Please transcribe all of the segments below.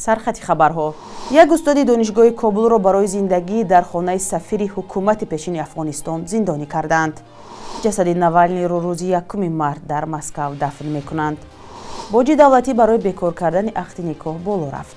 Сархати хабарҳо. Як устоди донишгоҳи Кобулро барои зиндагӣ дар хонаи сафири ҳукумати пешини Афғонистон зиндонӣ кардаанд. Ҷасади Навалниро рӯзи 1 март дар Москав дафн мекунанд. Боҷи давлатӣ барои бекор кардани ақди никоҳ боло рафт.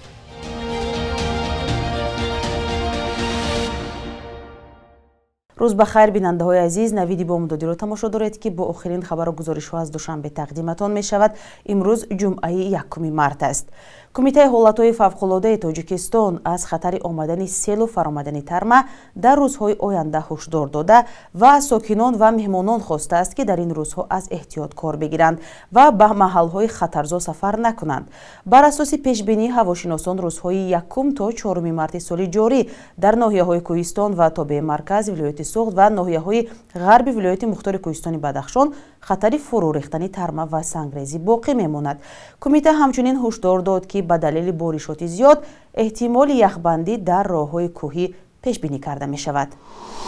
Рӯз ба хайр, бинандаҳои азиз, навиди бомдодиро тамошо доред, ки бо охирин хабару гузоришҳо аз Душанбе тақдиматон мешавад. Имрӯз ҷумъаи 1 март аст. Кумитаи ҳолатҳои фавқулодаи Тоҷикистон аз хатари омадани селу фаромадани тарма дар рӯзҳои оянда ҳушдор дода ва аз сокинон ва меҳмонон хостааст, ки дар ин рӯзҳо аз эҳтиёт кор бигиранд ва ба маҳалҳои хатарзо сафар накунанд. Бар асоси пешбинии ҳавошиносон, рӯзҳои 1 то 4 марти соли ҷорӣ дар ноҳияҳои Кӯҳистон ва тобеи марказ, вилояти Суғд ва ноҳияҳои ғарби вилояти мухтори Кӯҳистони Бадахшон хатари фурӯ рехтани тарма ва сангрезӣ боқӣ мемонад. Кумита ҳамчунин ҳушдор дод, ки ба далели боришоти зиёд эҳтимоли яхбандӣ дар роҳҳои кӯҳӣ пешбинӣ карда мешавад.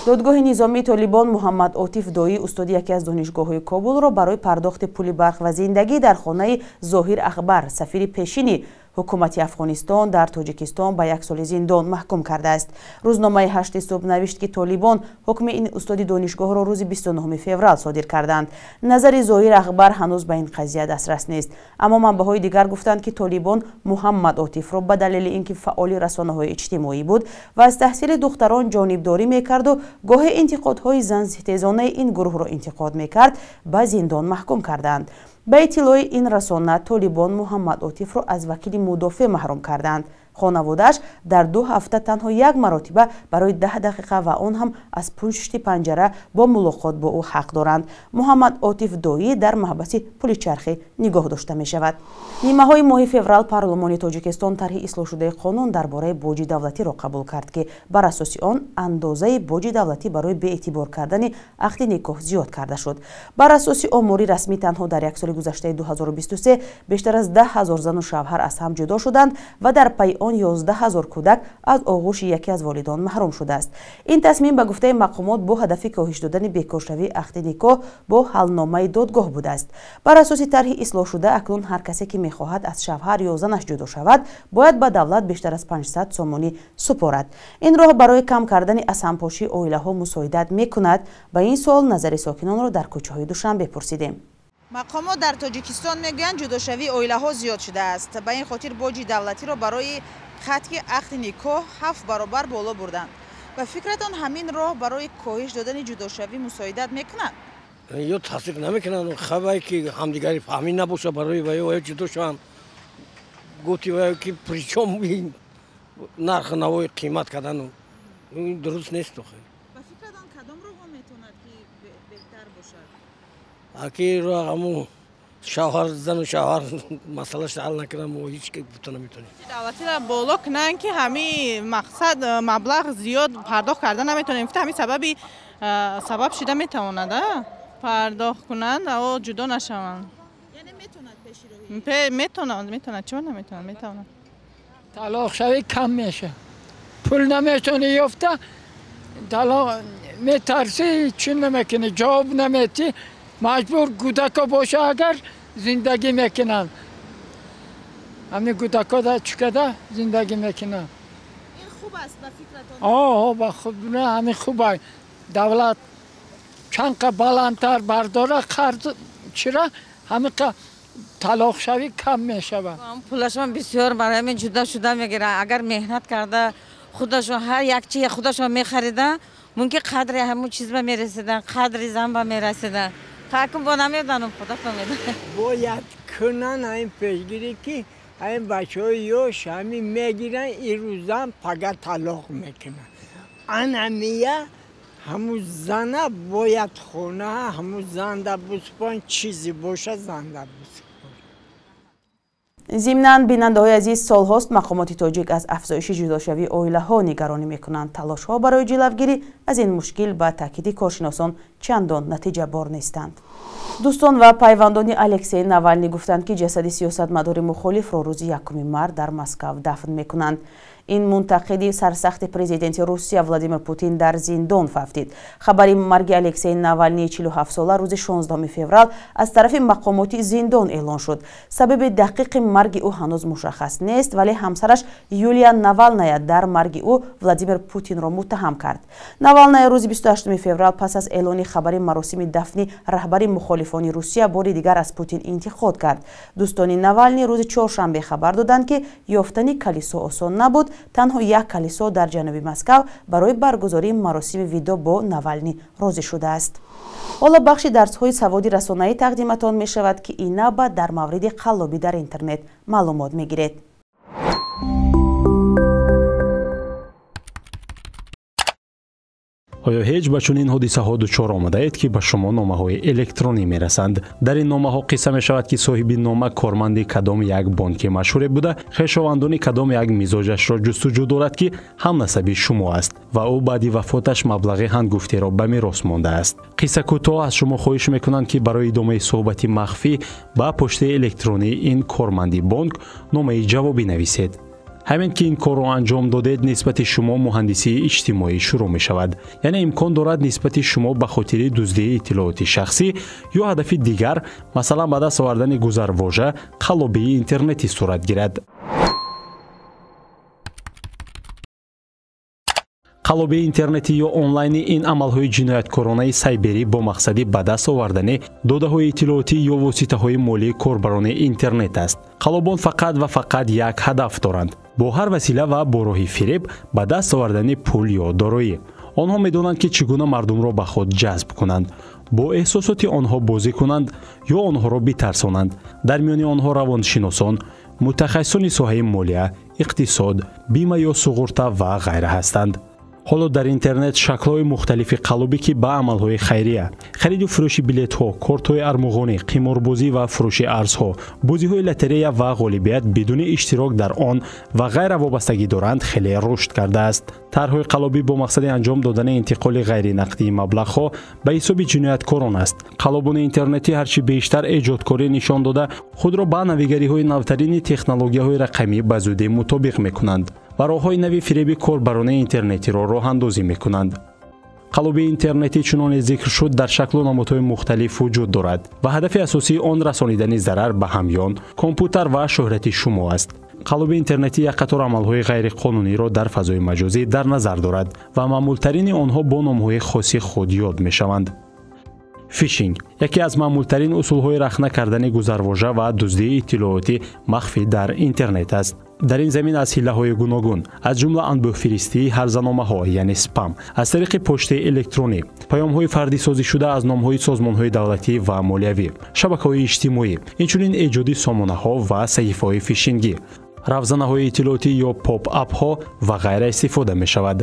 Додгоҳи низомии Толибон Муҳаммад Отиф Доӣ, устоди яке аз донишгоҳҳои Кобулро барои пардохти пули барқ ва зиндагӣ дар хонаи Зоҳир Ахбар, сафири пешини ҳукумати Афғонистон дар Тоҷикистон, ба 1 соли зиндон маҳкум кардааст. Рӯзномаи 8 субҳ навишт, ки Толибон ҳукми ин устоди донишгоҳро рӯзи 29 феврал содир карданд. Назари Зоҳир Ахбар ҳанӯз ба ин қазия дастрас нест. Аммо манбаъҳои дигар гуфтанд, ки Толибон Муҳаммад Отифро ба далели ин ки фаъоли расонаҳои иҷтимоӣ буд ва аз таҳсили духтарон ҷонибдорӣ мекарду гоҳе интиқодҳои занситезонаи ин гурӯҳро интиқод мекард, ба зиндон маҳкум карданд. Ба иттилои ин расона, Толибон Муҳаммад Отифро аз вакили мудофеъ маҳрум карданд. Хонаводааш дар 2 ҳафта танҳо як маротиба барои 10 дақиқа ва он ҳам аз пушти панҷара бо мулоқот бо ӯ ҳақ доранд. Муҳаммад Отиф Доӣ дар маҳбаси пуличархӣ нигоҳ дошта мешавад. Нимаҳои моҳи феврал парлумони Тоҷикистон тарҳи ислоҳшудаи қонун дар бораи боҷи давлатиро қабул кард, ки бар асоси он андозаи боҷи давлатӣ барои беэътибор кардани ақди никоҳ зиёд карда шуд. Бар асоси омори расмӣ, танҳо дар як соли гузаштаи 2023 бештар аз 10 000 зану шавҳар аз ҳам ҷудо шуданд ва дар пайи он 11 000 кӯдак аз оғӯши яке аз волидон маҳрум шудааст. Ин тасмим ба гуфтаи мақомот бо ҳадафи коҳиш додани бекоршавии ақди никоҳ бо ҳалномаи додгоҳ будааст. Бар асоси тарҳи ислоҳшуда, акнун ҳар касе ки мехоҳад аз шавҳар ё занаш ҷудо шавад, бояд ба давлат бештар аз 500 сомонӣ супорад. Ин роҳ барои кам кардани азҳампошии оилаҳо мусоидат мекунад. Ба ин суол назари сокинонро дар кӯчаҳои Душанбе пурсидем. Мақомот дар Тоҷикистон мегӯянд, ҷудошавии оилаҳо зиёд шудааст. Ба ин хотир боҷи давлатиро барои қатъи ақди никоҳ 7 баробар боло бурданд. Ба фикратон, ҳамин роҳ барои коҳиш додани ҷудошавӣ мусоидат мекунад? Ё тасдиқ намекунанд, хабае ки ҳамдигари фаҳмӣ набоша барои ваё ҷудо шаванд. Гуфти ваё ки причом нархи навои қимат кардану ин дуруст нест. Ба фикратон, кадом роҳҳо метавонад ки беҳтар бошад? Аки ҳамун шавҳар, зану шавҳар масъалаша ҳал накунам, мо ҳеҷ гуфта наметавонем. Давлатиро боло кунанд, ки ҳамин мақсад маблағ зиёд пардохт карда наметавонем. Гуфта ҳамин сабаби сабаб шида метавонад, пардохт кунанд, о ҷудо нашаванд. Яъне метавонад пеши роҳӣ? Метавонад, метавонад. Чаро наметавонад? Метавонад. Талоқшавӣ кам мешавад. Пул наметавонӣ ёфта, талоқ метарсӣ, чӣ намекунӣ, ҷавоб наметӣ. Маҷбур кӯдако боша, агар зиндагӣ мекунанд. Ҳамин кӯдако да чӣ када зиндагӣ мекунанд. Ин хуб аст ба фикратон? О, ба хуб, не, ҳамин хуб аст. Давлат чанд қа баландтар бардора қарз чира, ҳамин қа талоқшавӣ кам мешавад. Пулашон бисёр, барои ҳамин ҷудо шуда мегиранд. Агар меҳнат карда худашон ҳар як чи худашон мехариданд, мумкин қадри ҳамун чиз ба мерасиданд, қадри зан ба мерасиданд. Ҳакм бо намедонам, худатон медонед. Бояд кунанд ҳамин пешгирӣ, ки ҳамин бачаҳои ёш ҳамин мегиранд, ирӯзан пага талоқ мекунанд. Анамия ҳамун зана бояд хона, ҳамун занда бусупон, чизе боша занда бусупон. Зимнан, бинандаҳои азиз, солҳост мақомоти тоҷик аз афзоиши ҷудошавии оилаҳо нигаронӣ мекунанд. Талошҳо барои ҷилавгирӣ аз ин мушкил ба таъкиди коршиносон чандон натиҷабор нестанд. Дӯстон ва пайвандони Алексей Навални гуфтанд, ки ҷасади сиёсатмадори мухолифро рӯзи 1 март дар Москав дафн мекунанд. Ин мунтақиди сарсахти президенти Русия Владимир Путин дар зиндон фавтид. Хабари марги Алексей Навални 47-сола рӯзи 16 феврал аз тарафи мақомоти зиндон эълон шуд. Сабаби дақиқи марги ӯ ҳанӯз мушаххас нест, вале ҳамсараш Юлия Навалная дар марги ӯ Владимир Путинро муттаҳам кард. Навалная рӯзи 28 феврал пас аз эълони хабари маросими дафни раҳбари мухолифони Русия бори дигар аз Путин интиқод кард. Дӯстони Навални рӯзи чоршанбе хабар доданд, ки ёфтани калисо осон набуд. Танҳо як калисо дар ҷануби Москав барои баргузории маросими видо бо Навални розӣ шудааст. Ҳоло бахши дарсҳои саводи расонаӣ тақдиматон мешавад, ки ин навбат дар мавриди қаллобӣ дар интернет маълумот мегиред. Оё ҳеҷ ба чунин ҳодисаҳо дучор омадаед, ки ба шумо номаҳои электронӣ мерасанд? Дар ин номаҳо қисса мешавад, ки соҳиби нома корманди кадом як бонки машҳуре буда, хешовандони кадом як мизоҷашро ҷустуҷӯ дорад, ки ҳамнасаби шумо аст ва ӯ баъди вафоташ маблағи ҳангуфтеро ба мерос мондааст. Қисса кӯтоҳ, аз шумо хоҳиш мекунанд, ки барои идомаи суҳбати махфӣ ба поштаи электронии ин корманди бонк номаи ҷавобӣ нависед. Ҳамин ки ин корро анҷом додед, нисбати шумо муҳандисии иҷтимоӣ шурӯъ мешавад. Яъне имкон дорад нисбати шумо ба хотири дуздии иттилооти шахсӣ ё ҳадафи дигар, масалан ба даст овардани гузарвожа, қаллобии интернетӣ сурат гирад. Қаллобии интернетӣ ё онлайнӣ ин амалҳои ҷинояткоронаи сайберӣ бо мақсади ба даст овардани додаҳои иттилоотӣ ё воситаҳои молии корбарони интернет аст. Қаллобон фақат ва фақат як ҳадаф доранд: бо ҳар васила ва бо роҳи фиреб ба даст овардани пул ё дороӣ. Онҳо медонанд, ки чӣ гуна мардумро ба худ ҷазб кунанд, бо эҳсосоти онҳо бозӣ кунанд ё онҳоро битарсонанд. Дар миёни онҳо равоншиносон, мутахассисони соҳаи молия, иқтисод, бима ё суғурта ва ғайра ҳастанд. Ҳоло дар интернет шаклҳои мухталифи қаллобӣ, ки ба амалҳои хайрия, хариду фурӯши билетҳо, кортҳои армуғонӣ, қиморбозӣ ва фурӯши арзҳо, бозиҳои лотерея ва ғолибият бидуни иштирок дар он ва ғайра вобастагӣ доранд, хеле рушд кардааст. Тарҳҳои қаллобӣ бо мақсади анҷом додани интиқоли ғайринақдии маблағҳо ба ҳисоби ҷинояткорон аст. Қаллобони интернетӣ ҳарчи бештар эҷодкорӣ нишон дода, худро ба навигариҳои навтарини технологияҳои рақамӣ ба зудӣ мутобиқ мекунанд ва роҳҳои нави фиреби корбарони интернетиро роҳандозӣ мекунанд. Қаллобии интернетӣ, чуноне зикр шуд, дар шаклу намудҳои мухталиф вуҷуд дорад ва ҳадафи асосии он расонидани зарар ба ҳамён, компютер ва шӯҳрати шумо аст. Қаллобии интернетӣ як қатор амалҳои ғайриқонуниро дар фазои маҷозӣ дар назар дорад ва маъмултарини онҳо бо номҳои хоси худ ёд мешаванд. Фишинг яке аз маъмултарин усулҳои рахна кардани гузарвожа ва дуздии иттилооти махфӣ дар интернет аст. Дар ин замин аз ҳиллаҳои гуногун, аз ҷумла анбӯҳфиристии ҳарзаномаҳо, яъне спам, аз тариқи поштаи электронӣ, паёмҳои фардисозишуда аз номҳои созмонҳои давлатӣ ва молиявӣ, шабакаҳои иҷтимоӣ, инчунин эҷоди сомонаҳо ва саҳифаҳои фишингӣ, равзанаҳои иттилоотӣ ё поп-апҳо ва ғайра истифода мешавад.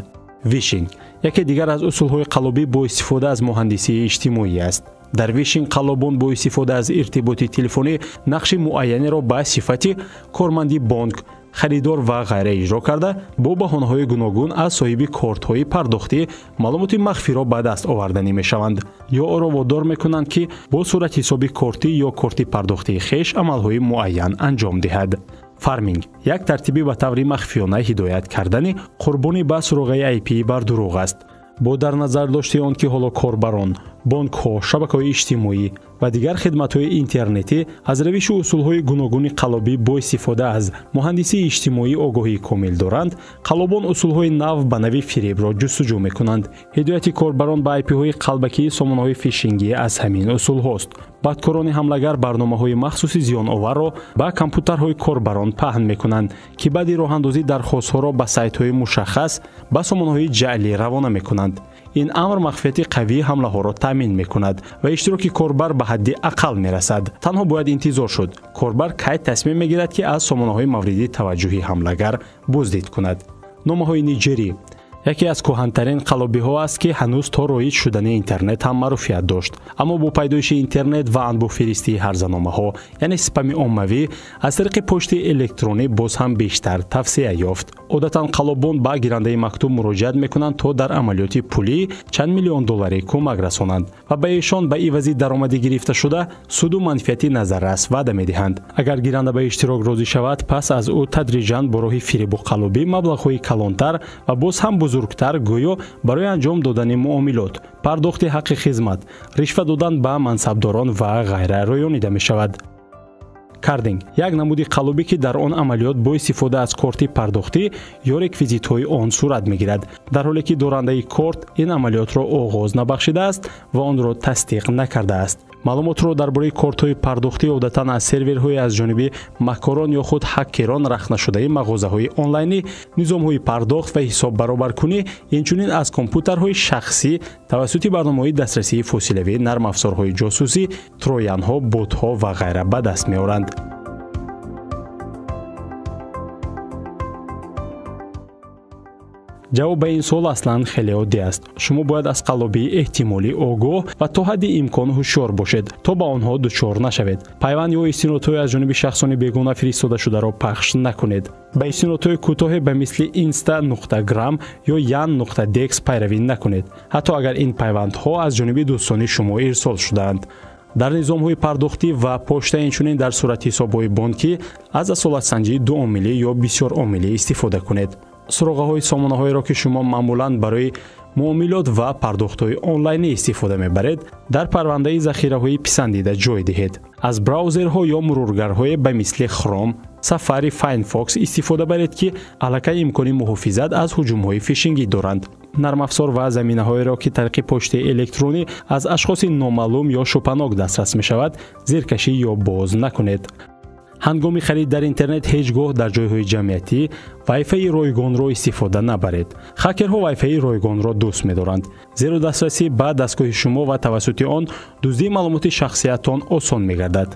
Вишинг яке дигар аз усулҳои қаллобӣ бо истифода аз муҳандисии иҷтимоӣ аст. Дар вишинг қаллобон бо истифода аз иртиботи телефонӣ нақши муайянеро ба сифати корманди бонк, харидор ва ғайра иҷро карда, бо баҳонаҳои гуногун аз соҳиби кортҳои пардохтӣ маълумоти махфиро ба даст оварданӣ мешаванд ё ӯро водор мекунанд, ки бо суратҳисоби кортӣ ё корти пардохтии хеш амалҳои муайян анҷом диҳад. Фарминг як тартиби ба таври махфиёна ҳидоят кардани қурбонӣ ба суроғаи IP бар дурӯғ аст. Бо дар назар дошти он ки ҳоло корбарон, бонкҳо, шабакаҳои иҷтимоӣ ва дигар хидматҳои интернетӣ аз равишу усулҳои гуногуни қаллобӣ бо истифода аз муҳандисии иҷтимоӣ огоҳии комил доранд, қаллобон усулҳои нав ба нави фиребро ҷустуҷӯ мекунанд. Ҳидояти корбарон ба IP-ҳои қалбакии сомонаҳои фишингӣ аз ҳамин усулҳост. Бадкорони ҳамлагар барномаҳои махсуси зиёноварро ба компютерҳои корбарон паҳн мекунанд, ки баъди роҳандозӣ дархостҳоро ба сайтҳои мушаххас ба сомонаҳои ҷаълӣ равона мекунанд. Ин амр махфияти қавии ҳамлаҳоро таъмин мекунад ва иштироки корбар ба ҳадди ақал мерасад. Танҳо бояд интизор шуд, корбар кай тасмим мегирад, ки аз сомонаҳои мавриди таваҷҷӯҳи ҳамлагар боздид кунад. Номаҳои ниҷерӣ яке аз кӯҳантарин қаллобиҳо аст, ки ҳанӯз то роиҷ шудани интернет ҳам маъруфият дошт. Аммо бо пайдоиши интернет ва анбӯҳфиристии ҳарзаномаҳо, яъне спами оммавӣ, аз тариқи почтаи электронӣ боз ҳам бештар тавсеа ёфт. Одатан қаллобон ба гирандаи мактуб муроҷиат мекунанд, то дар амалиёти пулӣ чанд миллион долларӣ кӯмак расонанд ва ба эшон ба ивази даромади гирифташуда суду манфиати назаррас ваъда медиҳанд. Агар гиранда ба иштирок розӣ шавад, пас аз ӯ тадриҷан бо роҳи фиребу қаллобӣ маблағҳои калонтар ва боз ҳам бузургтар гӯё барои анҷом додани муомилот, пардохти ҳаққи хизмат, ришва додан ба мансабдорон ва ғайра рӯёнида мешавад. Кардинг як намуди қаллобӣ, ки дар он амалиёт бо истифода аз корти пардохтӣ ё реквизитҳои он сурат мегирад, дар ҳоле ки дорандаи корт ин амалиётро оғоз набахшидааст ва онро тасдиқ накардааст. Маълумотро дар бораи кортҳои пардохтӣ одатан аз серверҳои аз ҷониби маккорон ё худ ҳаккерон рахнашудаи мағозаҳои онлайнӣ, низомҳои пардохт ва ҳисоббаробаркунӣ, инчунин аз компютерҳои шахсӣ тавассути барномаҳои дастрасии фосилавӣ, нармафзорҳои ҷосусӣ, троянҳо, ботҳо ва ғайра ба даст меоранд. Ҷавоб ба ин суол аслан хеле оддӣ аст. Шумо бояд аз қаллобии эҳтимолӣ огоҳ ва то ҳадди имкон ҳушёр бошед, то ба онҳо дучор нашавед. Пайванд ё истинодҳои аз ҷониби шахсони бегона фиристодашударо пахш накунед. Ба истинодҳои кӯтоҳе ба мисли insta нуқта gram ё yan нуқта dex пайравӣ накунед, ҳатто агар ин пайвандҳо аз ҷониби дӯстони шумо ирсол шудаанд. Дар низомҳои пардохтӣ ва пошта, инчунин дар сурати ҳисобҳои бонкӣ аз асолатсанҷии дуомилӣ ё бисёромилӣ истифода кунед. Суроғаҳои сомонаҳоеро, ки шумо маъмулан барои муомилот ва пардохтҳои онлайнӣ истифода мебаред, дар парвандаи захираҳои писандида ҷой диҳед. Аз браузерҳо ё мурургарҳое ба мисли Chrome, Safari, Firefox истифода баред, ки аллакай имкони муҳофизат аз ҳуҷумҳои фишингӣ доранд. Нармафзор ва заминаҳоеро, ки тариқи почтаи электронӣ аз ашхоси номаълум ё шубҳанок дастрас мешавад, зиркашӣ ё боз накунед. Ҳангоми харид дар интернет ҳеҷ гоҳ дар ҷойҳои ҷамъиятӣ вайфаи ройгонро истифода набаред. Хакерҳо вайфаи ройгонро дӯст медоранд, зеро дастрасӣ ба дастгоҳи шумо ва тавассути он дуздии маълумоти шахсиятон осон мегардад.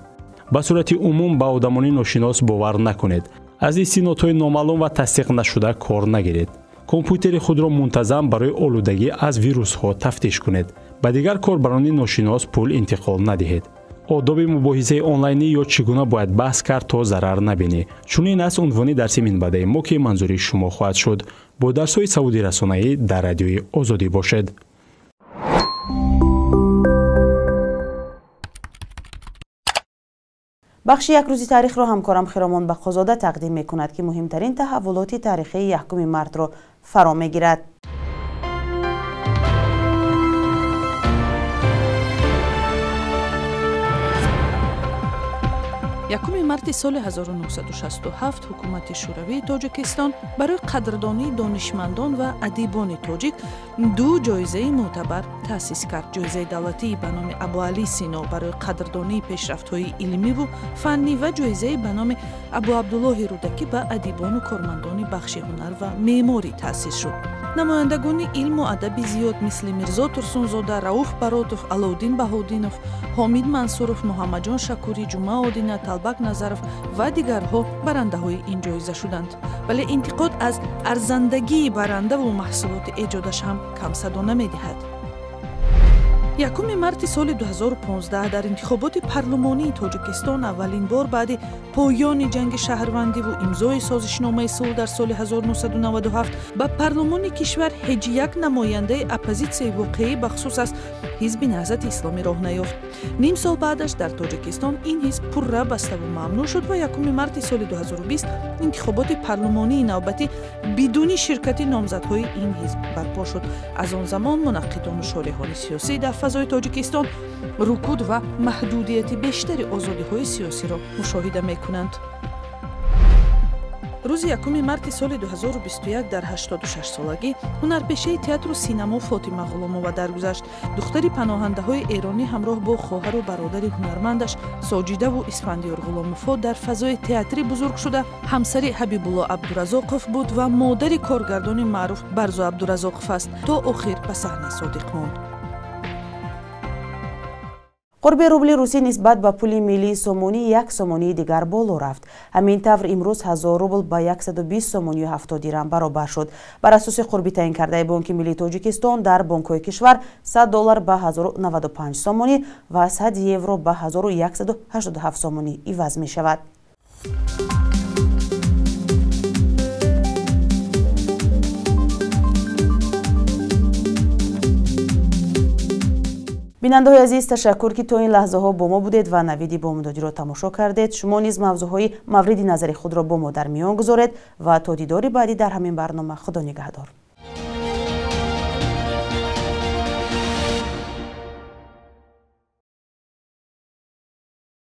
Ба сурати умум ба одамони ношинос бовар накунед. Аз истинодҳои номаълум ва тасдиқ нашуда кор нагиред. Компютери худро мунтазам барои олудагӣ аз вирусҳо тафтиш кунед. Ба дигар корбарони ношинос пул интиқол надиҳед. Одоби мубоҳисаи онлайнӣ ё чӣ гуна бояд баҳс кард, то зарар набинӣ. Чунин аст унвони дарси минбаъдаи мо, ки манзури шумо хоҳад шуд. Бо дарсҳои саводи расонаӣ дар Радиои Озодӣ бошед. Бахши як рӯзи таърихро ҳамкорам Хиромон Бақозода тақдим мекунад, ки муҳимтарин таҳаввулоти таърихии 1 мартро фаро мегирад. Якуми марти соли 1967 ҳукумати Шӯравии Тоҷикистон барои қадрдонии донишмандон ва адибони тоҷик ду ҷоизаи мӯътабар таъсис кард. Ҷоизаи давлатии ба номи Абуалӣ Сино барои қадрдонии пешрафтҳои илмиву фаннӣ ва ҷоизаи ба номи Абуабдуллоҳи Рӯдакӣ ба адибону кормандони бахши ҳунар ва меъморӣ таъсис шуд. Намояндагони илму адаби зиёд мисли Мирзо Турсунзода, Рауф Баротов, Алоуддин Баҳоуддинов, Ҳомид Мансуров, Муҳаммадҷон Шакурӣ, Ҷумъа Одина, Талбак Назаров ва дигарҳо барандаҳои ин ҷоиза шуданд. Вале интиқод аз арзандагии барандаву маҳсулоти эҷодаш ҳам камсадо намедиҳад. 1 марти соли 2015 дар интихоботи парлумонии Тоҷикистон аввалин бор баъди поёни ҷанги шаҳрвандиву имзои созишномаи сулҳ дар соли 1997 ба парлумони кишвар ҳеҷ як намояндаи оппозитсияи воқеӣ, бахусус аз ҳизби Наҳзати Исломӣ, роҳ наёфт. Ним сол баъдаш дар Тоҷикистон ин ҳизб пурра баставу мамнӯъ шуд ва 1 марти соли 2020 интихоботи парлумонии навбатӣ бидуни ширкати номзадҳои ин ҳизб барпо шуд. Аз он замон мунаққидону шореҳони сиёсӣ дар фазои Тоҷикистон рукуд ва маҳдудияти бештари озодиҳои сиёсиро мушоҳида мекунанд. Рӯзи 1 марти соли 2021 дар 86-солагӣ ҳунарпешаи театру синамо Фотима Ғуломова даргузашт. Духтари паноҳандаҳои эронӣ ҳамроҳ бо хоҳару бародари ҳунармандаш Соҷидаву Исфандиёр Ғуломовҳо дар фазои театрӣ бузург шуда, ҳамсари Ҳабибулло Абдуразоқов буд ва модари коргардони маъруф Барзу Абдуразоқов аст. То охир ба саҳна содиқ монд. Қурби рубли русӣ нисбат ба пули миллии сомонӣ як сомонии дигар боло рафт. Ҳамин тавр имрӯз 1000 рубл ба 120 сомонию 70 дирам баробар шуд. Бар асоси қурби таъин кардаи Бонки миллии Тоҷикистон дар бонкҳои кишвар 100 доллар ба 1095 сомонӣ ва 100 евро ба 1187 сомонӣ иваз мешавад. Бинандаҳои азиз, ташаккур, ки то ин лаҳзаҳо бо мо будед ва навиди бомдодиро тамошо кардед. Шумо низ мавзӯъҳои мавриди назари худро бо мо дар миён гузоред ва то дидори баъдӣ дар ҳамин барнома, худо нигаҳдор.